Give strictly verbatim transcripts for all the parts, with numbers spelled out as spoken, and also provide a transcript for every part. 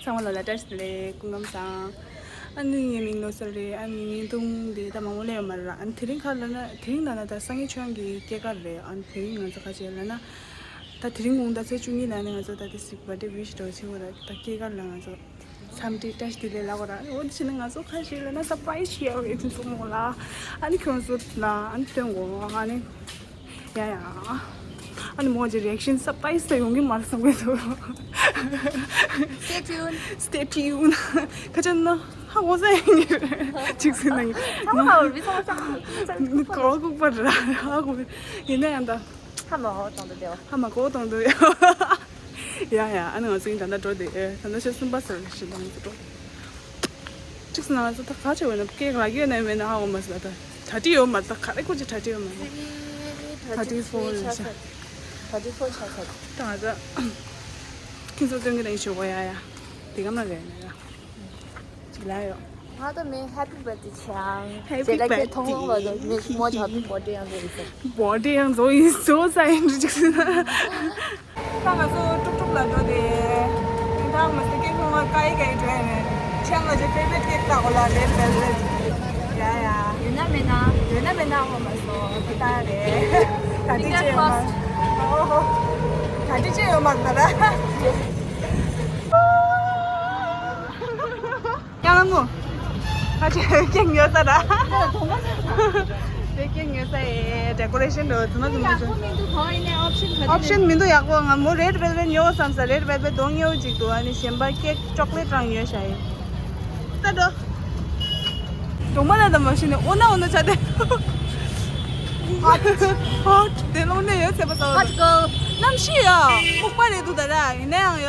ཚང་མ་ལ་ལ་བཀྲ་ཤིས་བདེ་ལེགས། སྐུ་ཁམས་བཟང་། ཨ་ནི་ངའི་མིང་ནོར་སྲིད་རེད། ཨ་ནི་བརྙན་ཐུང་འདི་ད་མང་པོ་སླེབས་ཡོད་མ་རེད། ཨ་ནི་དེ་རིང་ཁ་ལ་ན་དེ་རིང་ད་ན་ད་སང་ཉིན་ཆོས་དབྱངས་ཀྱི་སྐྱེས་སྐར་རེད། ཨ་ནི་དེ་རིང་ང་ཚོ་ཁ་ཆེ་ལ་ན་ད་དེ་རིང་དགོང་དག་ཚེས་བཅུ་གཉིས་ལ་ནི་ང་ཚོ་ད་དེ་སི་བར་ཌེ་ཝིཤ་འགྲོ་བྱེད་དགོས་ར། ད་སྐྱེས་སྐར་ལ་ང་ཚོ་འཚམས་འདྲི་བཀྲ་ཤིས་བདེ་ལེགས་ལབ་དགོས་ར། འོ་དེ་བྱས་ན་ང་ཚོ་ཁ་ཤས་ལ་ན་སར་པ་རའི་ཛི་ཤེར་ཡོད་དུས་ཚོ་མོ་ལ་ཨ་ནི་ཁྱོད་ཚོ་ལ་ཨ་ནི་སྟོན་དགོས། ཨ་ནི་ཡ་ཡ། ཨ་ནི་མོ་གི་རི་ཨེག་ཤན་སར་པ་རའི་ཛི་ཡོང་གི་མ་རེད་བསམ་གི་འདུག Stay tuned. Stay tuned. ཁ་ཆེ་ན་ཧ་གོ་ས་ཡིན་གྱི་རེད། ཅིག་སེ་ན་ཡིན། ཧ་གོ་གི་པར་ར་ཧ་གོ་ཡིན་ན་ཡང་ད། ཧ་མ་གོ་གཏོང་དུ་བདེ་བ། ཧ་མ་གོ་གཏོང་དུ་ཡ། ཡ་ཡ། ཨ་ནི་ང་ཚོ་ཡིན་ད་ལྟ་འགྲོ་དེ་ཨེ། ད་ལྟ་ཆུ་ཚོད་གསུམ་པ་ཟེར་བཞིན་ད་ང་ཚོ་འགྲོ། གཅིག་སྣང་ཚོ་ད་ག་ཆེ་བས་ན་སྐད་ལ་རྒྱུས་ན་མེད་ན་ཧ་གོ་མ་སོང་། ད་གྲ་སྒྲིག་ཡོད་མ་རེད། ད་ག་རེ་ཁོ་ཅིག་གྲ་སྒྲིག་ཡོད་མ་རེད། ད་ཏི་ཕོ་ལ་ཤ། ད་ཏི་ཕོ་ཆ་ཚ། ད་ང་ཚོ་ཁྱིམ་ཚོ་སྟོན་གི་ནང་ཞོག་གོ་ཡ་ཡ། དེ་ག་མ་རེད་ན་ཡ། ཅིག་ལ་ཡོད། ང་ད་མེ་ཧེ་པི་བར་ཐི་ཆང་། ཧེ་པི་བར་ཐི། ཇེ་ལ་ཁེ་ཐོང་ལོང་བ་དོ་མེ་མོ་ཇ་པི་བར་ཐི་ཡང་དོ་ཡིན་སོ། བར་ཐི་ཡང་དོ་ཡིན་སོ་ས་ཡིན་འགྲིག་སོང་། ད་ང་ཚོ་ཀྲུག་ཀྲུག་ལ་འགྲོ་དེ། ད་ང་ཚོ་སྐད་ཁོང་ལ་ཀའི་ཀའི་འགྲོ་ཡ་ནས་ཆང་ལ་ཇེ་ཕེ་ཕེ་ཐེག་ལྟ་གོ་ལ་རེད་རེད་རེད། ཡ་ཡ། ཡོད་ན་མེད་ན། ཡོད་ན་མེད་ན་ཧ་གོ་མ་སོང་། ད་ལྟ་རེད། ད་ལྟ་ཅི་ཡོད་མ། ཧོ་ཧོ། ད་ལྟ་ཅི་ཡོད་མ་ད་ར། ཡང་ལ་མོ། ཁ་ཆེ་སྐྱེ་ཉོ་ས་ར། དེ་སྐྱེ་ཉོ་ས་ཨེ་ཌེ་ཀོ་རེ་ཤན་འགྲོ་ཙི་མ་ཙི་མ་ཙི། ཨོབ་ཤན་མི་འདུག་ཡག་པོ། ང་མོ་རེད་ཝེལ་ཝེ་ཊི་ཉོ་བསམ་ས། རེད་ཝེལ་ཝེ་ཊི་གདོང་ཉེ་བོ་ཅིག་འདུག་ཨ་ནི་གཞན་པ་ཀེག་ཅོག་ལེ་ཊི་རང་ཉོས་ཤག་ཡིན། ད་འགྲོ། གདོང་མ་ལ་དང་མ་ཤི་ནས་ཨོ་ན་ཨོ་ན་ཆ་དེ། ཧོཊ། ཧོཊ། དེ་ལོང་ནས་ཡོད་ཚད་པ་ཚ་བ། ཧོཊ་གོ། གནམ་གཤིས་ཡ་ལྐུགས་པ་རེད་འདུག་ད་ར། ཡིན་ན་ཡང་ཡ་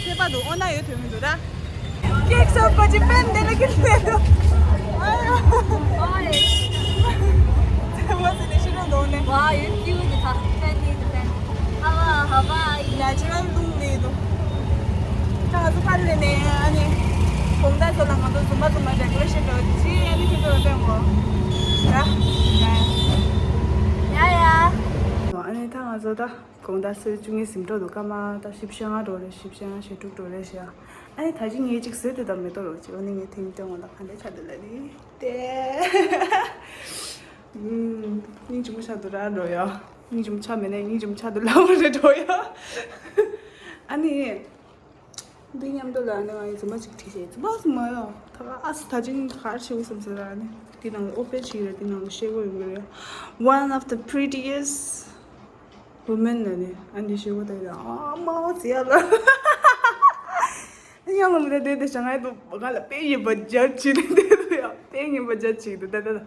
ཚད་པ་འདུག་ཨོ་ན་ཡོད་དོན་མི་འདུག་ར། ཀེག་སོགས་པ་ཅི་པན་དེ་ལ་ཀི་ལེ་འདུག་ཨ་ཡ། ཨོ་ཡེ། ཚད་པ་ཚ་ནས་ཤི་རོ་འདུག་ནས། ཝ་ཡུ་ཁྱིའུ་ཊི་ད་ཕན་ནི་ཕན། ཨ་བ་ཧ་བ་ཡི་ནེ་ཅུ་རལ་རླུང་ལས་འདུག་ད་ང་ཚོ་ཕར་ལས་ནས་ཨ་ནི་དགོང་དག་ཚོ་ལ་ང་ཚོ་འཛུམ་པ་འཛུམ་པ་ཌེ་ཀོ་རེ་ཤན་འགྲོ་ཅི་ཨ་ནི་ཁྱོད་ཚོ་ལ་སྟོན་གོ་ཡ་ཡ། ཨ་ནི་ད་ང་ཚོ་ད་དགོང་དག་ཚོད་བཅུ་གཉིས་ཟིན་འགྲོ་འདུག་སྐར་མ་ད་བཞི་བཅུ་ཞེ་ལྔ་འགྲོ་རེད། བཞི་བཅུ་ཞེ་ལྔ་ཞེ་དྲུག་འགྲོ་རེད་ཤག་ཨ་ནི་ད་ཅི་ངས་ཅིག་བཟོས་དེ་ད་མེ་ཏོག་རོགས་ཅིག་ཨ་ནི་ངས་དེང་སྟོན་འོང་ད་ག་འདྲ་ཆགས་འདུག་ལ་ནི་དེ། སྙིང་རྗེ་མོ་ཆགས་འདུག་ར་འགྲོ་ཡ། སྙིང་རྗེ་མོ་ཆགས་མེད་ན་སྙིང་རྗེ་མོ་ཆགས་འདུག་ལ་མ་རེད་འགྲོ་ཡ། ཨ་ནི། འདི་མཉམ་དུ་ལ་ནི་ང་ཡི་རྫུན་མ་ཅིག་བྲིས་བྱས་རྫུན་མ་སུ་མ་ཡོང་ད་ག་ཨ་སི་ད་ཅིང་གར་ཆེ་བོ་བསམ་ཟེར་ར་ནི་འདི་ནང་ལ་ཨོ་པེ་ཆི་རེད། འདི་ནང་ལ་ཤེལ་སྒོ་ཡོང་གི་རེད། One of the prettiest women ལ་ནི་ཨ་འདི་ཤེལ་སྒོ་ད་ཡི་ལ་ཨ་མ་ཨོ་ཙི་ཡ་ལ་ཡང་ལ་མི་ད་དེ་དེ་ཞང་ཨེ་དུ་ང་ལ་དཔེ་ཡིན་པ་རྒྱབ་ཅིག་རེད། དེ་དུ་ཡ་དཔེ་ཡིན་པ་རྒྱབ་ཅིག་དུ་ད་ད་ད།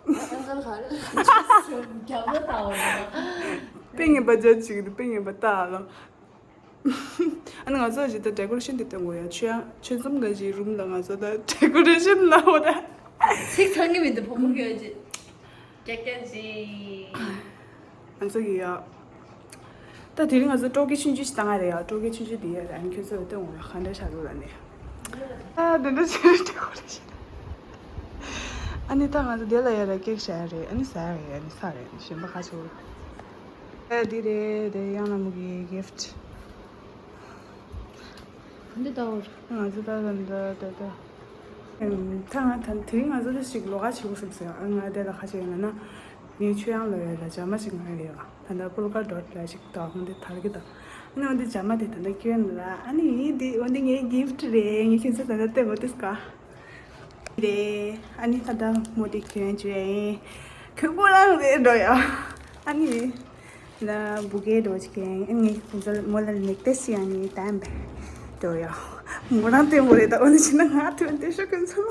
ཨང་ཀལ་ག་རེ། རྒྱབ་ལ་ལྟ་བ་ན། དཔེ་ངན་པ་རྒྱབ་ཅིག་དུ་དཔེ་ངན་པ་ལྟ་ལ། ཨ་ནི་ང་ཚོ་ཞིག་ད་ཌེ་ཀོ་རེ་ཤན་དེ་སྟོན་དགོས་ཡ། ཆོས་ཆོས་འཛོམས་ག་ཞིག་རུམ་ལ་ང་ཚོ་ད་ཌེ་ཀོ་རེ་ཤན་ལ་འོ་ད། ཚིག་ཚང་གི་མི་འདུག་བུ་མོ་གི་ཡོད་ཅིག་ཀྱག་ཀྱག་ཅིག་ང་ཚོ་གི་ཡ། ད་དེ་རིང་ང་ཚོ་སྤྲོ་སྐྱིད་ཆུང་ཆུང་ཞིག་བཏང་ཡ་རེད་ཡ། སྤྲོ་སྐྱིད་ཆུང་ཆུང་དེ་ཡ་རང་ཁྱོད་ཚོ་ལ་སྟོན་འོ་ཡ་ག་འདྲ་ཆགས་འདུག་ལ་ནི། ཨ་དེ་འདྲ་ཆེ་རེ་ཀྲི་ཀོ་རེ་ཤི། ཨ་ནི་ད་ང་ཚོ་དེ་ལ་ཡ་ར་ཀེག་བཞག་ཡ་རེད། ཨ་ནི་ཟ་ཡ་རེད། ཨ་ནི་ས་རེད། ཨ་ནི་གཞན་པ་ཁ་ཚོ་ཨ་འདི་རེད། དེ་ཡང་ལ་མོ་གི་གིཕ་ཊི། འདི་ལྟ་བུར། ང་ཚོ་ད་ད་ད་ད་ད། ད་ང་ད་དེ་རིང་ང་ཚོ་ད་ཞིག་ལོགས་ཀ་བྱེད་དགོས་བསམ་སོང་ཡ། ཨ་ང་དེ་ལ་ཁ་ཆེ་ཡིན་ལ་ན། ངའི་ཆོས་དབྱངས་ལ་ཡོད་ལ་ཇ་མ་ཞིག་ང་ཡོད་ལ། ད་ལྟ་པོལ་ཀ་ཌོཊ་ལ་ཞིག་དང་འོན་ཏེ་དར་གི་དང་། ཨ་ནི་འོན་ཏེ་ཇ་མ་དེ་ད་ལྟ་སྐྱོན་ལ་ཨ་ནི་འདི་འོན་ཏེ་ངའི་གིཕ་ཊི་རེད། ངས་ཁྱེད་ཚོ་ད་ལྟ་སྟོན་མོ་ཏིས་ཀ་རེད། ཨ་ནི་ད་ལྟ་མོ་དེ་གྱོན་བྱས་གྱོན་ཁོ་རང་རེད་འགྲོ་ཡ། ཨ་ནི་ན་བུ་གའི་འགྲོ་ཅིག་གྱོན། ཨ་ནི་ཁྱེད་ཚོ་མོ་ལ་ནེག་ཏེ་སི་ཨ་ནི་ད་འབད་འགྲོ་ཡ། མོ་རང་སྟོན་མོ་རེད། ད་འོན་ཏེ་ཕྱིན་ན་ང་ཐོན་ཏེ་ཤོག་ཁྱེད་ཚོ།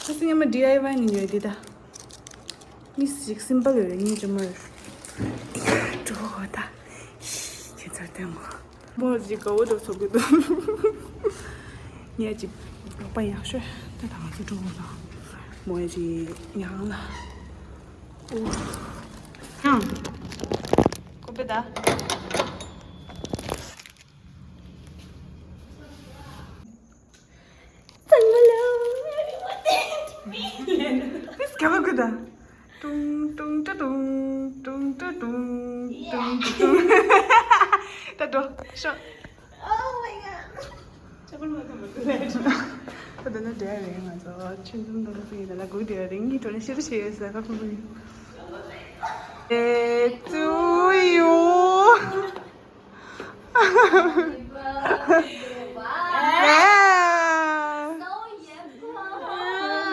ཁ་སང་ཉི་མ་ཌི་ཨའི་ཝའི་ནས་ཉོས་འདི་ད། མི་ཞིག་སིམ་པལ་ཡོད་རེད། སྙིང་རྗེ་མོ་རེད། འགྲོ་ད། ཁྱེད་ཚོར་སྟོན་མོ། མོ་ཅིག་དགའ་བོ་འགྲོ་ཚོགས་ཀྱི་འདུག་ངས་ཅིག་རོགས་པ་ཡག་ཤོས་ད་ད་ང་ཚོ་འགྲོ་དགོས་ད། མོ་ཡ་ཅིག་ཡང་ལ། ཨུ། ཡང་། ཀོ་པེ་ད། ཚང་མ་ལ། ཏིས་ག་བ་གུ་ད། ཏུང་ཏུང་ཏ་ཏུང་། ཏུང་ཏ་ཏུང་། ཏུང་ཏ་ ད་འགྲོ་ཤོག་ད་ནི་འདྲ་རེད། ང་ཚོ་ཆུ་འཛོམས་འདུག་ཟེར་ཡིན་ལ་སྒུག་བསྡད་རེད། ངའི་གྲོགས་ནས་ཤེས་རེ་བྱས་ཡོད་ཟེར་ཁ་ཁུ་ཁུ་ཡོད། Happy to you.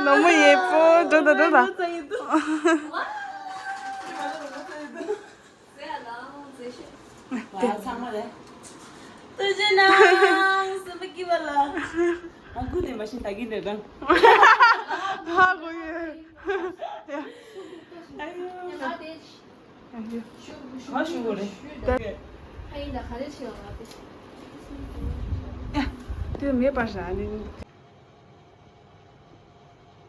ལ་མོ་ཡེ་པོ། འགྲོ་ད་འགྲོ་ད། ཚང་མ་རེད། ཐུགས་རྗེ་གནང་། སེམས་པ་སྐྱིད་པ་ལ། ཨ་ཁུ་དེ་མ་ཤི་ད་གིན་རེད་དང་། ཧ་གོ་ཡོད། ཨ་ཡོ། ག་ཞུ་གོ་རེད། དེ་མེད་པ་ཞག་ནི།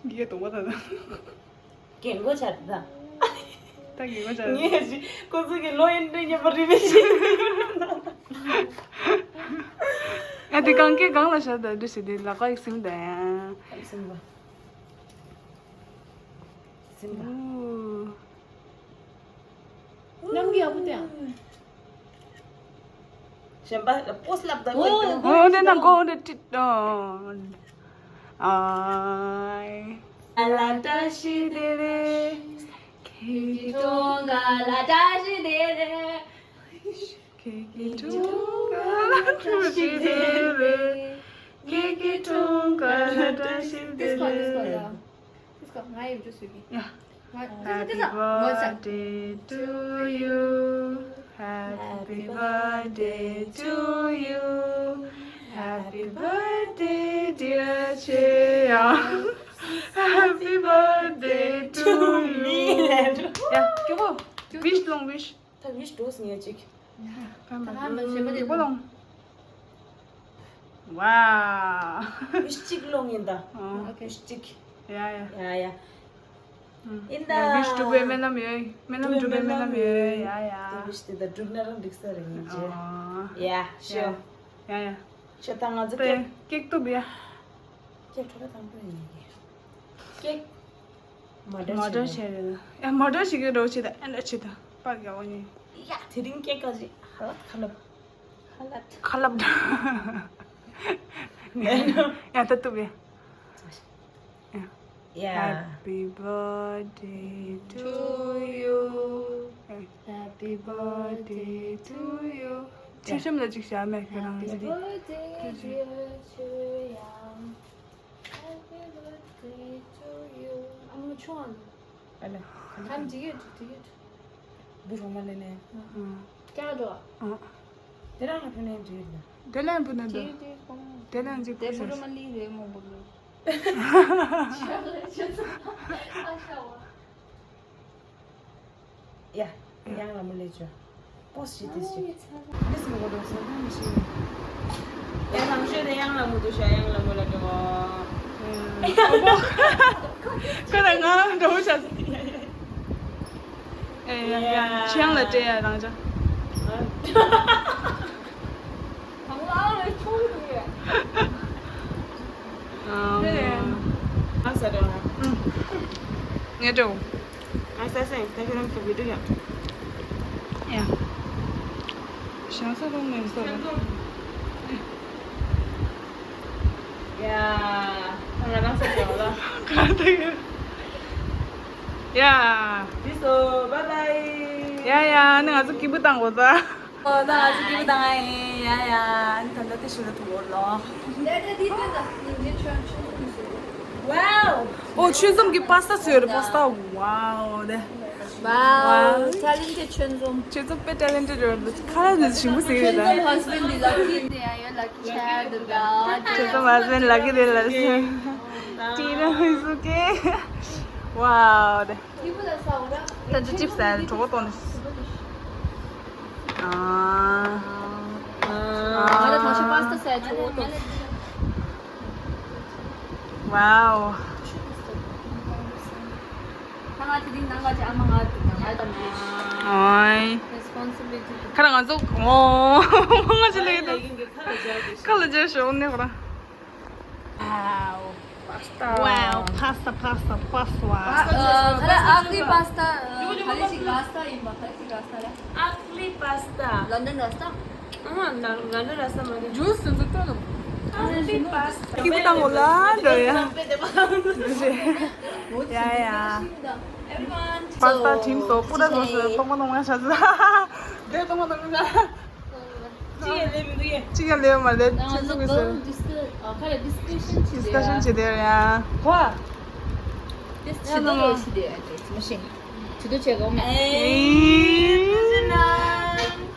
འདི་གདོང་པ་དང་། རྒན་གོག་ཆགས་ད། ད་རྒན་གོག་ཆགས། ངས་ཞིག་ཁོ་ཚོ་གི་ལོ་ཡིན་འདྲ་ཉེ་པོ་རེད་པས་ཞིག་ཨ་དེ་གང་གི་གང་ལ་བཞག་ད་འདྲ་ཞིག་དེ་ལག་པ་ཡིག་སིམ་ད་ཡང་། ཡིག་སིམ་པ། སིམ་པ། ཨུ། ནམ་གི་ཡག་པོ་དེ་ཡང་། གཞན་པ་ལ་པོ་སི་ལབ་དང་ལབ་དང་། འོ་འདི་ན་མགོ་འདི་ཏིག་ཏོ། ཨའི། ལ་བཀྲ་ཤིས་བདེ་ལེགས། ཁྱེད་ཀྱི་ཁྲུང་ཁ་ལ་བཀྲ་ཤིས་བདེ་ལེགས། ཁྱེད་ཀྱི་ཁྲུང་ཁ་ལ་བཀྲ་ཤིས་བདེ་ལེགས། ཁྱེད་ཀྱི་ཁྲུང་ཁ་ལ་བཀྲ་ཤིས་བདེ་ལེགས། ང་ཡི་འཇུ་སུ་གི། ཡ། Happy birthday to you. Happy birthday to you. Happy birthday, dear Cheya. Happy birthday to me. ཡ། ཀྱོ་ཀོ། Wish ལོང་wish། ད་wish འགྲོ་ངས་ཅིག་ད་ང་མ་བྱེད་པ་དེ་ཀྱོ་ཀོ་ལོང་། Wow. Wish གཅིག་ལོང་ཡིན་ད། ཨོ། Okay. Wish གཅིག་ཡ་ཡ། ཡ་ཡ། ཨུམ། ཡིན་ད། Wish འགྲུབ་པའི་སྨོན་ལམ་ཡོད། སྨོན་ལམ་འགྲུབ་པའི་སྨོན་ལམ་ཡོད། ཡ་ཡ། དེ་wish དེ་ད་འགྲུབ་ན་རང་འགྲིག་ས་རེད་ཡིན་ཅེ། ཨོ། ཡ་ཤོ། ཡ་ཡ། ཤོ་ད་ང་ཚོ་ཀེག་ཀེག་གཏུབ་ཡ། ཀེག་ཁྲོ་ད་དང་པོ་ཡིན་གི། ཀེག་མ་འདྲ་མ་འདྲ་བྱས་རེད། ཡ་མ་འདྲ་བྱེད་ཀྱི་འགྲོ་བྱེད་ད་ཨེ་འདྲ་བྱེད་ད་པར་རྒྱག་པ་ཡིན། ཡ་དེ་རིང་ཀེག་ག་ཅི་ཧ་ལབ་ཁ་ལབ། ཧ་ལབ། ཁ་ལབ། ཡ་ད་གཏུབ་ཡ། ཡ། ཡ། Happy birthday to you. Happy birthday to you. ཆུ་ཤོམ་ལ་ཅིག་བཞག་མེད་ཁྱོད་རང་། Happy birthday, dear Cheya. Happy birthday to you. ཨ་མ་ཆུང་ཨ་ལ། ཨ་ལ། ཁམ་ཇི་གེ་ཇི་གེ། བུ་རོང་མ་ལེ་ནས། ཀྱང་འགྲོ། དེ་རང་ལ་ཕུ་ནས་འདྲིས་ལ། དེ་ལན་བུ་ནས་འདུག་དེ་ལན་ཅིག་དེ་བུ་རོང་མ་ལི་རེད་མོ་བུ་རོང་། ཨ་ཤ་བ། ཡ། ཡང་ལ་མོ་ལས་བྱོས། པོ་སི་ཞིག་དེ་ཞིག་མི་སི་མོ་གོ་འགྲོ་སོང་ད་མི་ཤེས། ཡ་ནང་ཤོས་དེ་ཡང་ལ་མོ་འདུག་ཤ་ཡང་ལ་མོ་ལ་འགྲོ། ཁོ་ལ་ང་འགྲོ་བྱ། ཨེ་ཡ་ཡ་ཡ། ཆེ་ཡང་ལ་སྤྲད་ཡ་རང་ཅག་ཨང་། ཨ་ས་ར། ཨང་། ངས་འགྲོ། ཨ་ས་ས་ད་ཁྱོད་རང་གི་བི་ཌིའོ་ཡ། ཡ། ཞང་ས་རུང་ངས་ས་ར། ཡ། ད་ང་རང་ས་ར་ལ། ག་ད་ཡ། ཡ། འདི་སོ་bye bye། ཡ་ཡ་ནི་ང་ཚོ་སྐྱིད་པོ་བཏང་དགོས་ད། ཨོ་ད་ང་ཚོ་སྐྱིད་པོ་བཏང་ཨ་ཡིན། ཡ་ཡ་ནི་ད་ལྟ་དེ་ཤུལ་ལ་ཐུག་འོར་ལོ། Wow. ཨོ་ཆུ་འཛོམས་ཀྱི་པ་སི་ཏ་བཟོས་ཡོད་རེད། པ་སི་ཏ། Wow དེ། Wow. Wow. Talented ཆུ་འཛོམས། ཆུ་འཛོམས་དཔེ་talented ཡོད་རེད། ཁ་ལག་ནི་ཞིམ་པོ་ཟེར་ཡོད་ད། ཆུ་འཛོམས་husband འདི་lucky དེ་ཡང་ཡོད། Lucky child འདི་ད། ཆུ་འཛོམས་husband lucky དེ་ལ་ཟེར། ཏི་ར་མི་སུ་ཀེ། Wow དེ། ད་ཅི་chips ཟ་གྲོད་ཁོག་ལྟོགས་ནས། ཨ། ང་ད་ཐང་ཤ་པ་སི་ཏ་ཟ་གྲོད་ཁོག་ལྟོགས། Wow. ཨོའི། ཁ་ར་ང་ཚོ་ཨོ། ང་ཚོ་ལས་ཀྱི་ཁ་ལ་རྒྱ་ཤོག་ནས་ཧོ་ར། ཨའོ། Wow, pasta, pasta, pasta. ཨ། ཁ་ལ་ཨག་ལི་པ་སི་ཏ། ཨ། ག་རེ་ཞིག་ར་སི་ཏ་ཡིན་པ། ག་རེ་ཞིག་ར་སི་ཏ་ལ། ཨག་ལི་པ་སི་ཏ། ལོན་ཌོན་ར་སི་ཏ། ཨ་མ། ལོན་ཌོན་ར་སི་ཏ་མ་རེད། ཇུས་དེ་ཚོ་སྤྲོད་དང་། ཨག་ལི་པ་སི་ཏ། ཀི་བུ་དང་མོ་ལ་འགྲོ་ཡ། ཡ་ཡ། Everyone. པ་སི་ཏ་ཁྲིམས་སོགས་པུ་ར་ཟོ་སོ་སྟོང་པ་སྟོང་པ་ཆ་ཚ། དེ་སྟོང་པ་སྟོང་པ་ཆ། གཅིག་ཡང་ལེན་མི་འདུག་ཡ། གཅིག་ཡང་ལེན་མ་ལེན། ཨ། ཁྱེད་ཚོ་གི་ཟེར། ཌི་སི་ཀ་ཨ། ཁ་ལ་ཌི་སི་ཀ་ཤན་བྱེད་ཌི་སི་ཀ་ཤན་བྱེད་དེ་ཡ། ཧོ། དེ་ཡ་ནོ། ཇུས་དེ་ཡོད་ཤི་དེ་ཡོད་དེ་མ་ཤེས། ཇུས་དེ་བྱེད་གོ་མེད། ཨེ།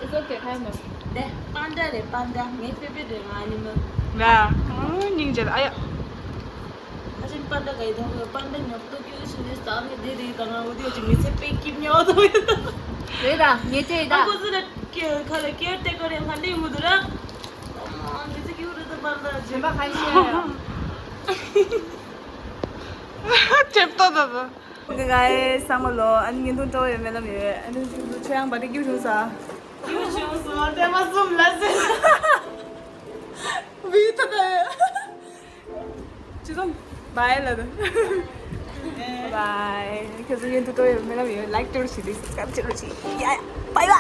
It's okay. ཁ་ཡ་མ། དེ་པན་ཌ་རེད། པན་ཌ། ངའི་ཕེ་ཝ་རིཊ་རེད། ང་ཨེ་ནི་མལ། ཡ། ཨ། སྙིང་རྗེ། ཨ་ཡ། ཨ་ཅིན་པན་ཌ་ག་ཡི་དོ་པན་ཌ་ཉོབ་ཏོ་ཀྱུ་ཤི་ནི་ས་ནི་དེ་རེད། ད་ང་འོ་དེ་ཅི་མི་ཚེ་པེ་ཀིབ་ཉོ་དོ་ཡོད། རེད་ད། ངས་བལྟས་ད། ཨ་ཁོ་ཚོ་ལ་ཁ་ལ་ཀེར་ཊེ་ཀར་ཡང་ཧ་ལས་མི་འདུག་ར། ཨ་མ། མི་ཚེ་ཀྱི་འུ་རུ་དུ་པར་ད་ཇེ་མ་ཁ་ཤས་ཡ། ཁྲེབ་ཏོ་ཏོ་ཏོ། ང་ཨེ་ས་མ་ལོ། ཨ་ནི་ཉིན་ཐུང་སྤྲོ་ཡོད་མེད་ལམ་ཡོད། ཨ་ནི་ཆུ་ཡང་བ་དེ་ཀྱུ་བྱུང་ས། ཀྱུ་བྱུང་སོང་། ཨ་དེ་མ་གསུམ་ལ་ཟེར། བི་ཐ་ད། ཅི་སོང་། བའི་ལ་དུ། བའི། ཁྱེད་ཚོ་ཉིན་ཐུང་སྤྲོ་ཡོད་མེད་ལམ་ཡོད། ལའིཀ་ཏེ་རུ་ཞིག་དེ་སབ་སི་ཀ་རབ་ཅི་རུ་ཞིག་ཡ་ཡ། བའི་བའི།